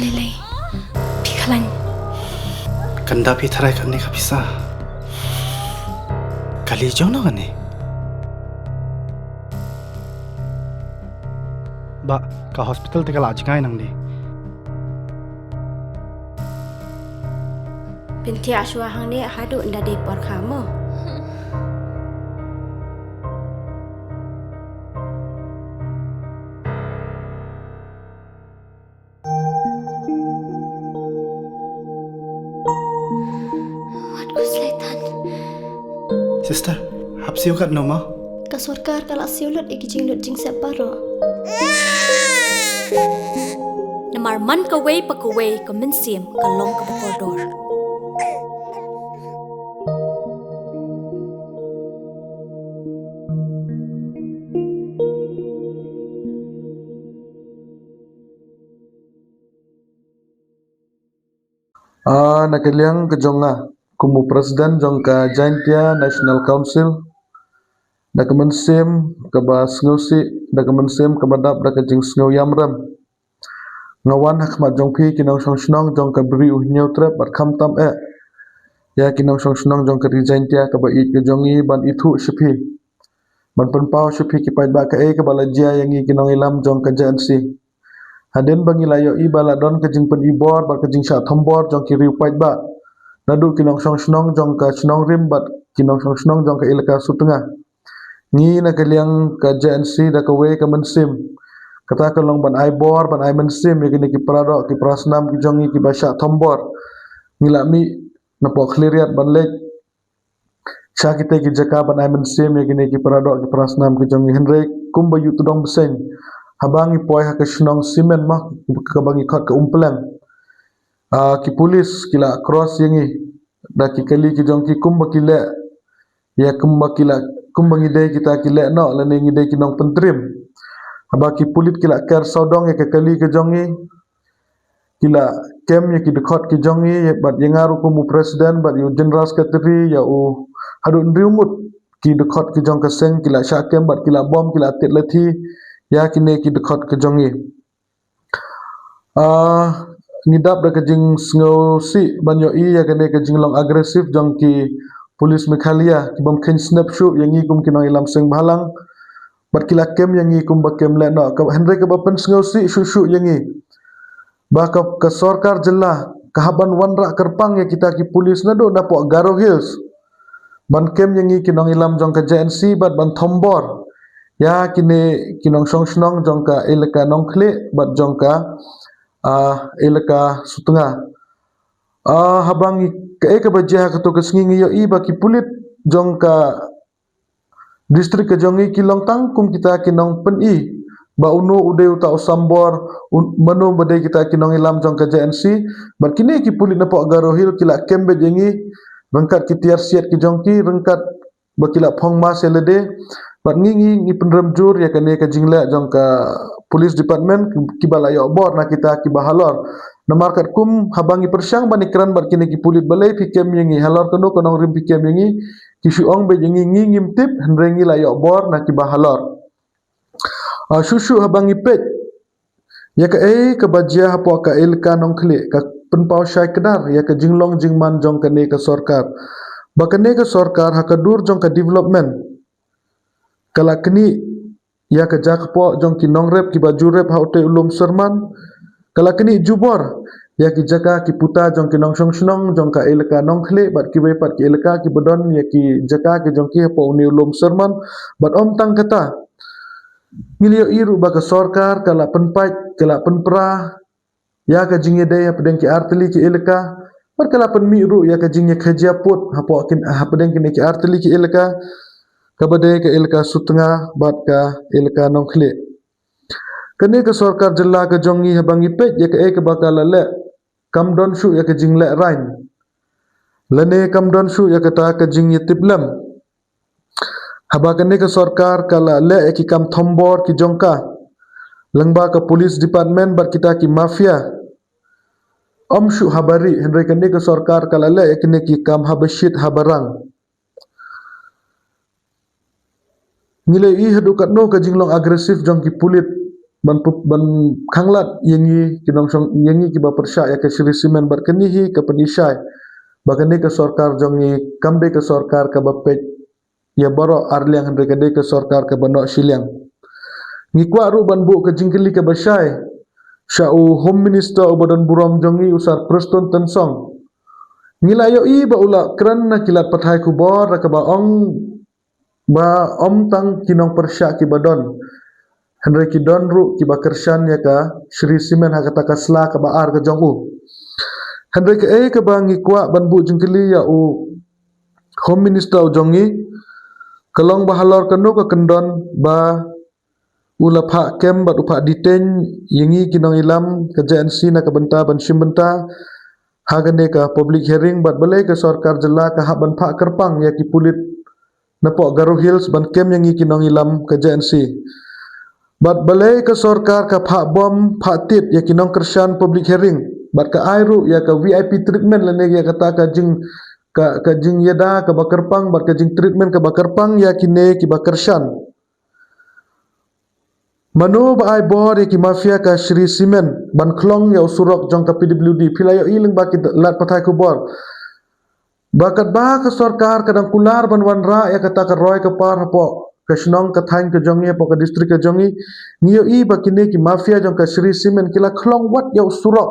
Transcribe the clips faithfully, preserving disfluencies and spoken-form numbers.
Lei lei. Phi khlaiñ. Kan da phi tharai kane ka pisa. Kali jong no kane. Ba ka hospital te ka la jngai nangne. Pynthia shuwa hangne haduh nda dei por kha mo. Wat khuslai than. Sister, hap siew katno mo? Ka sorkar ka la siew lut ïa ki jinglut jingsep baroh. Namar man kawei pa kawei ka mynsiem ka long kaba kordor. Ah, na ka liang ka jong nga kum u president jong ka Jaintia National Council, da ka mynsiem kaba sngewsih, da ka mynsiem kaba dap da ka jingsngew ïamrem, nga wan ha khmat jong phi ki nongshong shnong jong ka Bri U Hynñiewtrep bad khamtam eh ïa ki nongshong shnong jong ka Ri Jaintia kaba ïeit ka jong ngi ban ithuh sha phi, ban pynpaw sha phi ki paidbah kaei kaba la jia ïa ngi ki nongïalam jong ka J N C. Hadien ba ngi la ïohi ba la don ka jingpynibor bad ka jingshah thombor jong ki riew paidbah, naduh ki nongshong shnong jong ka shnong Rim bad ki nongshong shnong jong ka elaka Sutnga, ngi na ka liang ka J N C da kawei ka mynsiem, kata ka long ban ai bor ban ai mynsiem ïa kine ki paradoh ki parasnam ki jong ngi kiba shah thombor. Ngi la mih napoh Khliehriat ban leit sha kita ki jaka ban ai mynsiem ïa kine ki paradoh ki parasnam ki jong ngi, hynrei kumba ïoh tdong bseiñ, haba ngi poi ha ka shnong Simen mo, kaba ngi khot ka Umpleng, ah, ki pulis ki la cross ïa ngi da ki kali ki jong ki kumba ki leh ïa kumba ki la, kumba ngi dei kita ki lehnoh lane ngi dei ki nongpyntriem. Haba ki pulit ki la ker sawdong ïa ka kali ka jong ngi, ki la kem ïa ki dkhot ki jong ngi, bad ïa nga ruh kum u president bad ïa u general secretary, ïa u haduh hynriew ngut ki dkhot ki jong ka seng ki la shah kem bad ki la bom, ki la tied lathi ïa kine ki dkhot ki jong ngi. Ah, ngi dap da ka jingsngewsih ban ïohi ïa kane ka jinglong aggressive jong ki pulis Meghalaya, ki bym kheiñ snep shuh ïa ngi kum ki nongïalam seng bhalang, bad ki la kem ïa ngi kumba kem lehnoh, ka, hynrei kaba pynsngewsih shuh shuh ïa ngi ba ka, ka sorkar jylla ka hap ban wanrah kyrpang ïa kita ki pulis naduh napoh Garo Hills ban kem ïa ngi ki nongïalam jong ka J N C bad ban thombor ïa kine ki nongshong shnong jong ka elaka Nongkhlieh bad jong ka, ah, elaka Sutnga. Ah, haba ngi, kaei kaba jia ha kato ka sngi, ngi ïohi ba ki pulit jong ka district ka jong ngi ki long tang kum kita ki nongpyni ba uno u dei uta u sambor, un-, mano ba dei kita ki nongïalam jong ka J N C. Bad kine ki pulit napoh Garo Hill ki la kem beit ïa ngi ryngkat ki tiar siat ki jong ki, ryngkat ba ki la phong mask ïa lade. Bad ngi, ngi, ngi pynrem jur ïa kane ka jingleh jong ka police department kiba la ïoh bor na kita kiba halor. Namar katkum haba ngi pyrshang ban ïakren bad kine ki pulit, balei phi kem ïa ngi, halor kano ka nongrim phi kem ïa ngi, ki shu ong beit ïa ngi, ngi ngim tip, hynrei ngi la ïoh bor na kiba halor. Ah, shuh shuh haba ngi peit ïa kaei kaba jia hapoh ka elaka Nongkhlieh, ka pynpaw shai kdar ïa ka jinglong jingman jong kane ka sorkar. Ba kane ka sorkar ha ka dur jong ka development ka la knieh ïa ka jaka poh jong ki nongrep kiba ju rep ha utei u lum Syrman. Ka la knieh jubor ïa ki jaka ki puta jong ki nongshong shnong jong ka elaka Nongkhlieh bad kiwei pat ki elaka kiba don ïa ki jaka ki jong ki hapoh une u lum Syrman. Bad ym tang kata, ngi la ïohi ruh ba ka sorkar ka la pynpait, ka la pynpra ïa ka jingïadei hapdeng ki artylli ki elaka, bad ka la pynmih ruh ïa ka jingïakajia pud hapoh kin, hapdeng kine ki artylli ki elaka, kaba dei ka elaka Sutnga bad ka elaka Nongkhlieh. Kane ka sorkar jylla ka jong ngi, haba ngi peit ïa kaei kaba ka la leh, kam don shuh ïa ka jinglehrain lane kam don shuh ïa kata ka jingïatiplem. Haba kane ka sorkar ka la leh ïa ki kam thombor ki jong ka lyngba ka police department bad kita ki mafia, ym shuh haba rieh, hynrei kane ka sorkar ka la leh ïa kine ki kam haba shit haba rang. Ngi la ïohi haduh katno ka jinglong aggressive jong ki pulit ban pu- ban khanglad ïa ngi ki nongshong, ïa ngi kiba pyrshah ïa ka Shree Cement, bad kane hi ka pynshai ba kane ka sorkar jong ngi kam dei ka sorkar kaba peit ïa baroh arliang, hynrei ka dei ka sorkar kaba noh shiliang. Ngi kwah ruh ban buh ka jingkylli kaba shai sha u Home Minister uba don burom jong ngi, u Sir Prestone Tynsong. Ngi la ïohi ba u la kren na ki lad pathai khubor da kaba ong ba ym tang ki nongpyrshah kiba don, hynrei ki don ruh kiba kyrshan ïa ka Shree Cement ha kata ka sla kaba ar ka jong u. Hynrei kaei kaba ngi kwah ban buh jingkylli ïa u Home Minister u jong ngi, ka long ba halor kano ka kyndon ba u la phah kem bad u phah detain ïa ngi ki nongïalam ka J N C na ka bynta ban shim bynta ha kane ka public hearing, bad balei ka sorkar jylla ka hap ban phah kyrpang ïa ki pulit napoh Garo Hills ban kem ïa ngi ki nongïalam ka J N C. Bad balei ka sorkar ka phah bom phah tit ïa ki nongkyrshan public hearing, bad ka ai ruh ïa ka V I P treatment lane ïa kata ka jing ka, ka jingïada kaba kyrpang bad ka jingtreatment kaba kyrpang ïa kine kiba kyrshan. Mano ba ai bor ïa ki mafia ka Shree Cement ban khlong ïa u surok jong ka P W D? Phi la ïohi lyngba ki lad pathai khubor ba katba ka sorkar ka dang kular ban wanrah ïa kata ka roi ka par hapoh ka shnong ka thaiñ ka jong ngi, hapoh ka district ka jong ngi, ngi ïohi ba kine ki mafia jong ka Shree Cement ki la khlong wat ïa u surok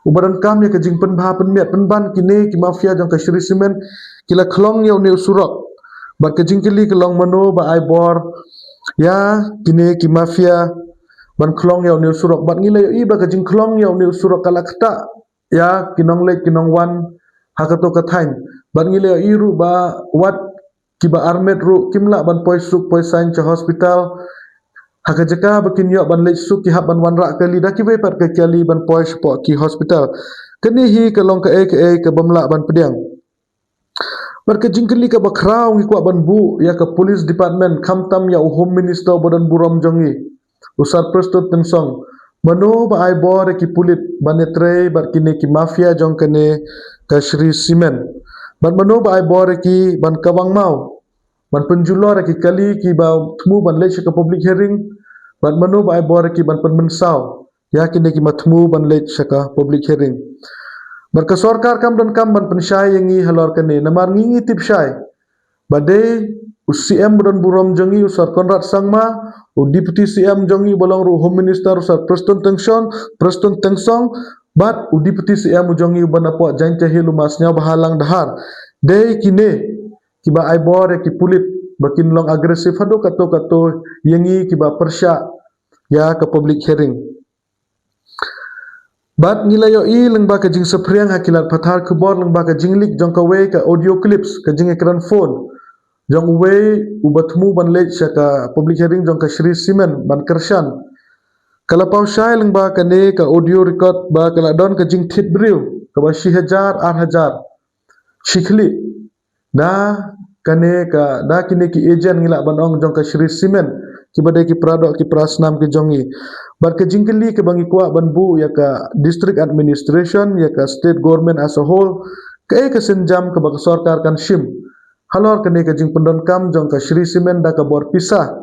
uba donkam ïa ka jingpynbha pynmiat pynban. Kine ki mafia jong ka Shree Cement ki la khlong ïa une u surok. Bad ka jingkylli ka long, mano ba ai bor ïa kine ki mafia ban khlong ïa une u surok? Bad ngi la ïohi ba ka jingkhlong ïa une u surok ka la ktah ïa ki nongleit ki nongwan ha kato ka thaiñ. Bad ngi la ïohi ruh ba wat kiba armet ruh kim lah ban poi suk poi saiñ sha hospital ha ka jaka ba kin ïoh ban leit suk, ki hap ban wanrah kali da kiwei pat ka kali ban poi shapoh ki hospital. Kane hi ka long kaei kaei ka bym lah ban pdiang. Bad ka jingkylli kaba khraw ngi kwah ban buh ïa ka police department, khamtam ïa u Home Minister uba don burom jong ngi, u Sir Prestone Tynsong. Mano ba ai bor ïa ki pulit ban ïatrei bad kine ki mafia jong kane ka Shree Cement? Bad mano ba ai bor ïa ki ban kawang maw, ban pynjulor ïa ki kali kiba thmu ban leit sha ka public hearing? Bad mano ba ai bor ïa ki ban pynmynsaw ïa kine kiba thmu ban leit sha ka public hearing? Bad ka sorkar kam donkam ban pynshai ïa ngi halor kane, namar ngi ngi tip shai ba dei u C M ba don burom jong ngi, u Sir Conrad Sangma, u Deputy C M jong ngi ba long ruh Home Minister, u Sir Prestone Tynsong, Prestone Tynsong, bad u Deputy C M u jong ngi uba napoh Jaintia Hills, u Bah Sniawbhalang Dhar. Dei kine kiba ai bor ïa ki pulit ba kin long aggressive haduh kato kato ïa ngi kiba pyrshah ïa ka public hearing. Bad ngi la ïohi lyngba ka jingsaphriang ha ki lad pathai khubor lyngba ka jingleak jong kawei ka audio clips, ka jingïakren phone jong uwei uba thmu ban leit sha ka public hearing jong ka Shree Cement ban kyrshan. Ka la paw shai lyngba kane ka audio record ba ka la don ka jingthied briew kaba shi hajar ar hajar shi khlieh da kane ka, da kine ki agent, ngi lah ban ong, jong ka Shree Cement, kiba dei ki para doh ki para snam ki jong ngi. Bad ka jingkylli kaba ngi kwah ban buh ïa ka district administration, ïa ka state government as a whole, kaei ka sienjam kaba ka sorkar kan shim halor kane ka jingpyndonkam jong ka Shree Cement da ka bor pisa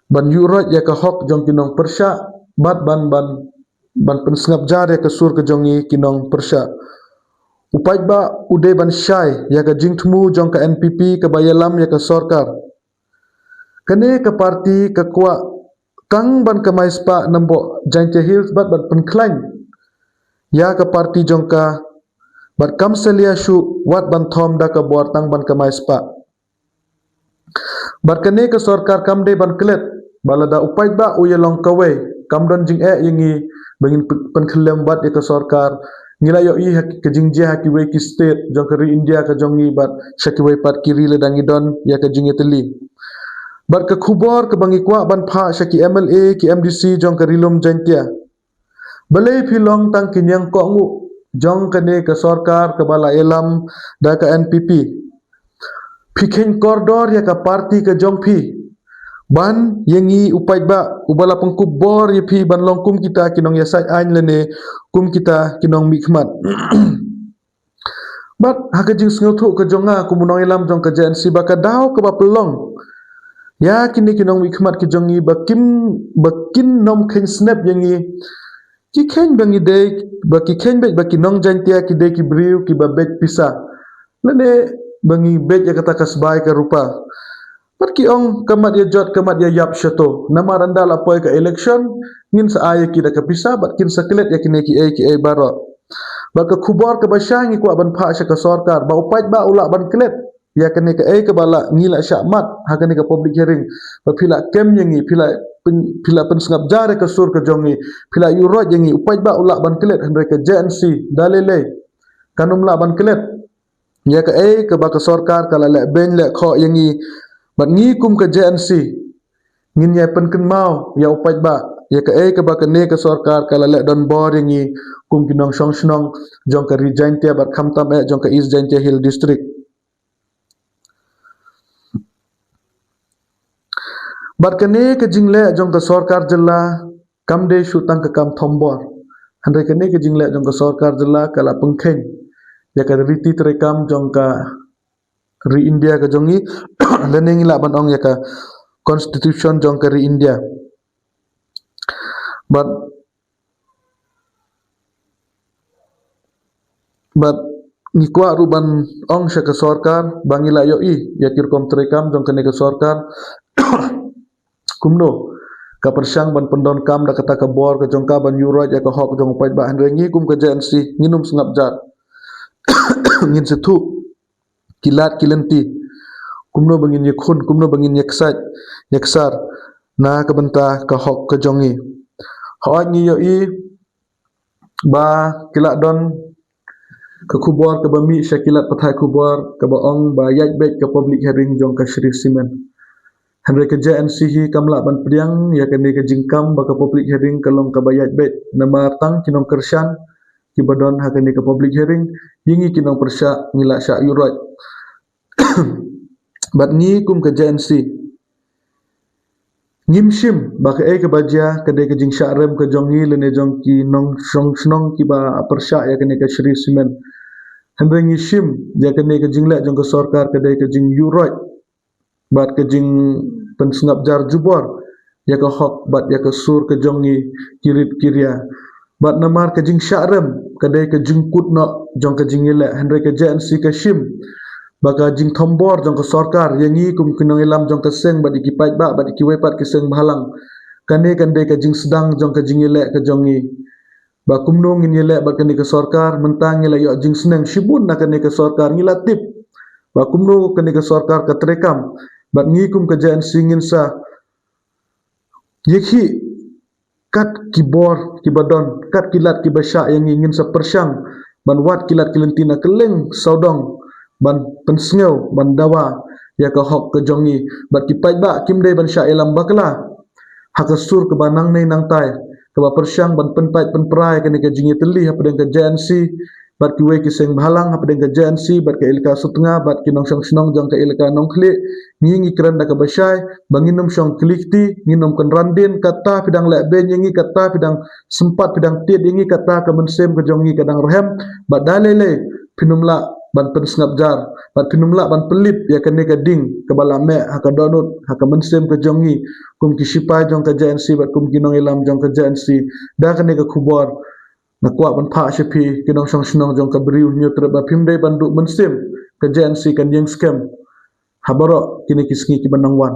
ban ïuh roit ïa ka hok jong ki nongpyrshah bad ban ban ban pynsngap jar ïa ka sur ka jong ngi ki nongpyrshah. U paidbah u dei ban shai ïa ka jingthmu jong ka N P P kaba ïalam ïa ka sorkar. Kane ka party ka kwah tang ban kamai spah na bynta Jaintia Hills bad ban pynkhlaiñ ïa ka party jong ka, bad kam salia shuh wat ban thom da ka bor tang ban kamai spah. Bad kane ka sorkar kam dei ban klet ba lada u paidbah u ïalong kawei, kam don jingeh ïa ngi ba ngin pyn- pynkhyllem bad ïa ka sorkar. Ngi la ïohi ha ka jingjia ha kiwei ki state jong ka ri India ka jong ngi bad sha kiwei pat ki ri lada ngi don ïa ka jingïatylli. Bad ka khubor kaba ngi kwah ban phah sha ki M L A, ki M D C jong ka Ri Lum Jaintia. Balei phi long tang ki ñiang kohnguh jong kane ka sorkar kaba la ïalam da ka N P P? Phi kheiñ kordor ïa ka party ka jong phi ban ïa ngi u paidbah uba la pynkup bor ïa phi ban long kum kita ki nongïasaid aiñ lane kum kita ki nongmihkhmat. Bad ha ka jingsngewthuh ka jong nga kum u nongïalam jong ka J N C, ba ka daw kaba pynlong Ïa kine ki nongmihkhmat ki jong ngi ba kim, ba kin nym kheiñ snep ïa ngi. Ki kheiñ ba ngi dei, ba ki kheiñ beit ba ki nong Jaiñtia ki dei ki briew kiba beit pisa. Lane ba ngi beit ïa kata ka sbai ka rupa. Bad ki ong ka mat ïa jot ka mat ïa ïap shato. Namar ynda la poi ka election, ngin sa ai ïa ki da ka pisa, bad kin sa klet ïa kine ki ei ki ei baroh. Bad ka khubor kaba shai ngi kwah ban phah sha ka sorkar, ba u paidbah u lah ban klet ïa kane ka ei kaba lah ngi lah shah mad ha kane ka public hearing. Ba phi lah kem ïa ngi, phi lah pyn-, phi lah pynsngap jar ïa ka sur ka jong ngi, phi lah ïuroit ïa ngi, u paidbah u lah ban klet, hynrei ka J N C da lei lei kan ym lah ban klet ïa ka ei kaba ka sorkar ka la leh beiñ leh khoh ïa ngi. Bad ngi kum ka J N C ngin ïai pynkynmaw ïa u paidbah ïa ka ei kaba kane ka sorkar ka la leh donbor ïa ngi kum ki nongshong shnong jong ka Ri Jaiñtia bad khamtam eh jong ka East Jaiñtia Hill District. Bad kane ka jingleh jong ka sorkar jylla kam dei shu tang ka kam thombor. Hynrei kane ka jingleh jong ka sorkar jylla ka la pynkheiñ ïa ka riti treikam jong ka ri India ka jong ngi, lane ngi lah ban ong ïa ka constitution jong ka ri India. Bad, bad ngi kwah ruh ban ong sha ka sorkar ba ngi lah ïohi ïa ki rukom treikam jong kane ka sorkar. Kumno ka pyrshang ban pyndonkam da kata ka bor ka jong ka ban ïuroit ïa ka hok jong u paidbah, hynrei ngi kum ka J N C ngin ym sngap jar. Ngin sa thuh ki lad ki lynti kumno ba ngin ïakhun, kumno ba ngin ïaksaid ïaksar na ka bynta ka hok ka jong ngi. Hooid ngi ïohi ba ki la don ka khubor kaba mih sha ki lad pathai khubor kaba ong ba ïaid beit ka public hearing jong ka Shree Cement. Hynrei ka J N C hi kam lah ban pdiang ïa kane ka jingkam ba ka public hearing ka long kaba ïaid beit, namar tang ki nongkyrshan kiba don ha kane ka public hearing, ïa ngi ki nongpyrshah ngi lah shah ïuroit. Bad ngi kum ka J N C ngim shim ba ka ei kaba jia ka dei ka jingshah rem ka jong ngi lane jong ki nongshong shnong kiba pyrshah ïa kane ka Shree Cement. Hynrei ngi shim ïa kane ka jingleh jong ka sorkar ka dei ka jingïuroit bad ka jingpynsngap jar jubor ïa ka hok bad ïa ka sur ka jong ngi ki rit ki ria. Bad namar ka jingshah rem ka dei ka jingkut noh jong ka jingïaleh, hynrei ka J N C ka shim ba ka jingthombor jong ka sorkar ïa ngi kum ki nongïalam jong ka seng bad ïa ki paidbah bad ïa kiwei pat ki seng bhalang, kane kan dei ka jingsdang jong ka jingïaleh ka jong ngi. Ba kumno ngin ïaleh bad kane ka sorkar, mynta ngi la ïoh jingsneng shibun na kane ka sorkar, ngi la tip ba kumno kane ka sorkar ka treikam. Bad ngi kum ka J N C ngin sa ïakhih kat ki bor kiba don, kat ki lad kiba shah ïa ngi, ngin sa pyrshang ban wad ki lad ki lynti na kylleng sawdong ban pynsngew, ban dawa ïa ka hok ka jong ngi. Bad ki paidbah kim dei ban shah ïalam bakla ha ka sur kaba nangne nangtai, kaba pyrshang ban pynpait pynpra ïa kane ka jingïatylli hapdeng ka J N C bad kiwei ki seng bhalang hapdeng ka J N C bad ka Elaka Sutnga bad ki nongshong shnong jong ka Elaka Nongkhlieh. Ngi ngi kren da kaba shai ba ngin ym shong kylli kti, ngin ym kynran dien. Kata phi dang leh beiñ ïa ngi, kata phi dang sympat, phi dang tied ïa ngi, kata ka mynsiem ka jong ngi ka dang rhem. Bad da lei lei phin ym lah ban pynsngap jar bad phin ym lah ban pynlip ïa kane ka ding kaba la meh ha ka dohnud, ha ka mynsiem ka jong ngi kum ki shipai jong ka J N C bad kum ki nongïalam jong ka J N C. Da kane ka khubor nga kwah ban phah sha phi ki nongshong shnong jong ka Bri u Hynñiewtrep ba phim dei ban duh mynsiem, ka J N C kan ïeng skhem ha baroh kine ki sngi kiba nang wan.